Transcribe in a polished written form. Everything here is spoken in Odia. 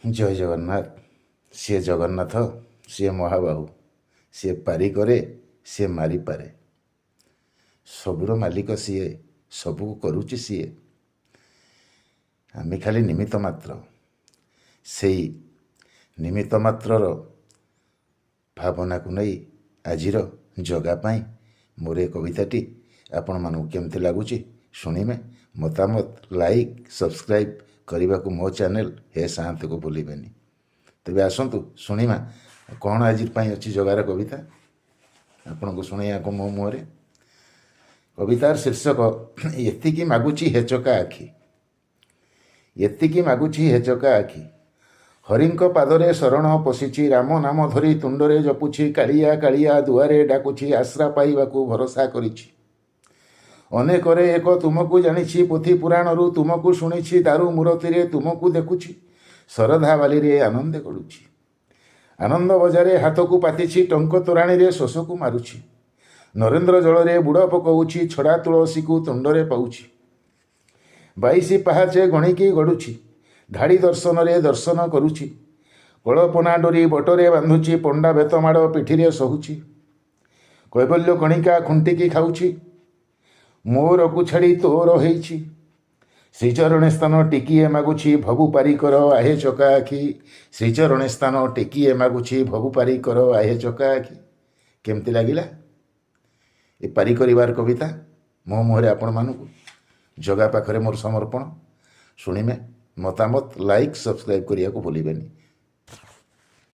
ଜୟ ଜଗନ୍ନାଥ। ସିଏ ଜଗନ୍ନାଥ, ସିଏ ମହାବାହୁ, ସିଏ ପାରି କରେ, ସିଏ ମାରିପାରେ। ସବୁର ମାଲିକ ସିଏ, ସବୁ କରୁଛି ସିଏ, ଆମେ ଖାଲି ନିମିତ୍ତ ମାତ୍ର। ସେଇ ନିମିତ୍ତ ମାତ୍ରର ଭାବନାକୁ ନେଇ ଆଜିର ଜଗା ପାଇଁ ମୋର ଏ କବିତାଟି ଆପଣମାନଙ୍କୁ କେମିତି ଲାଗୁଛି ଶୁଣିବେ। ମତାମତ, ଲାଇକ୍, ସବସ୍କ୍ରାଇବ୍ କରିବାକୁ ମୋ ଚ୍ୟାନେଲ୍ ହେ ସାଆନ୍ତକୁ ଭୁଲିବେନି। ତେବେ ଆସନ୍ତୁ ଶୁଣିବା କ'ଣ ଆଜି ପାଇଁ ଅଛି ଜଗାର କବିତା ଆପଣଙ୍କୁ ଶୁଣେଇବାକୁ ମୋ ମୁହଁରେ। କବିତାର ଶୀର୍ଷକ, ଏତିକି ମାଗୁଛି ହେଚକା ଆଖି। ଏତିକି ମାଗୁଛି ହେଚକା ଆଖି। ହରିଙ୍କ ପାଦରେ ଶରଣ ପଶିଛି, ରାମ ନାମ ଧରି ତୁଣ୍ଡରେ ଜପୁଛି, କାଳିଆ କାଳିଆ ଦୁଆରେ ଡାକୁଛି, ଆଶ୍ରା ପାଇବାକୁ ଭରସା କରିଛି। ଅନେକରେ ଏକ ତୁମକୁ ଜାଣିଛି, ପୋଥି ପୁରାଣରୁ ତୁମକୁ ଶୁଣିଛି, ଦାରୁ ମୂରତିରେ ତୁମକୁ ଦେଖୁଛି, ଶରଧା ବାଲିରେ ଆନନ୍ଦେ ଗଡ଼ୁଛି। ଆନନ୍ଦ ବଜାରେ ହାତକୁ ପାତିଛି, ଟଙ୍କ ତୋରାଣୀରେ ଶୋଷକୁ ମାରୁଛି, ନରେନ୍ଦ୍ର ଜଳରେ ବୁଡ଼ ପକଉଛି, ଛଡ଼ା ତୁଳସୀକୁ ତୁଣ୍ଡରେ ପାଉଛି, 22 ପାହାଚେ ଗଣିକି ଗଡ଼ୁଛି, ଧାଡ଼ି ଦର୍ଶନରେ ଦର୍ଶନ କରୁଛି, କଳପନା ଡୋରି ବଟରେ ବାନ୍ଧୁଛି, ପଣ୍ଡା ବେତମାଡ଼ ପିଠିରେ ସହୁଛି, କୈବଲ୍ୟ କଣିକା ଖୁଣ୍ଟିକି ଖାଉଛି, ମୋରକୁ ଛାଡ଼ି ତୋର ହେଇଛି, ଶ୍ରୀଚରଣେ ସ୍ଥାନ ଟିକିଏ ମାଗୁଛି, ଭବୁ ପାରିକର ଆହେ ଚକା ଆଖି। ଶ୍ରୀଚରଣେ ସ୍ଥାନ ଟିକିଏ ମାଗୁଛି, ଭବୁ ପାରିକର ଆହେ ଚକା ଆଖି। କେମିତି ଲାଗିଲା ଏ ପାରି କରିବାର କବିତା ମୋ ମୁହଁରେ ଆପଣମାନଙ୍କୁ? ଜଗା ପାଖରେ ମୋର ସମର୍ପଣ। ଶୁଣିବେ, ମତାମତ, ଲାଇକ୍, ସବସ୍କ୍ରାଇବ୍ କରିବାକୁ ଭୁଲିବେନି।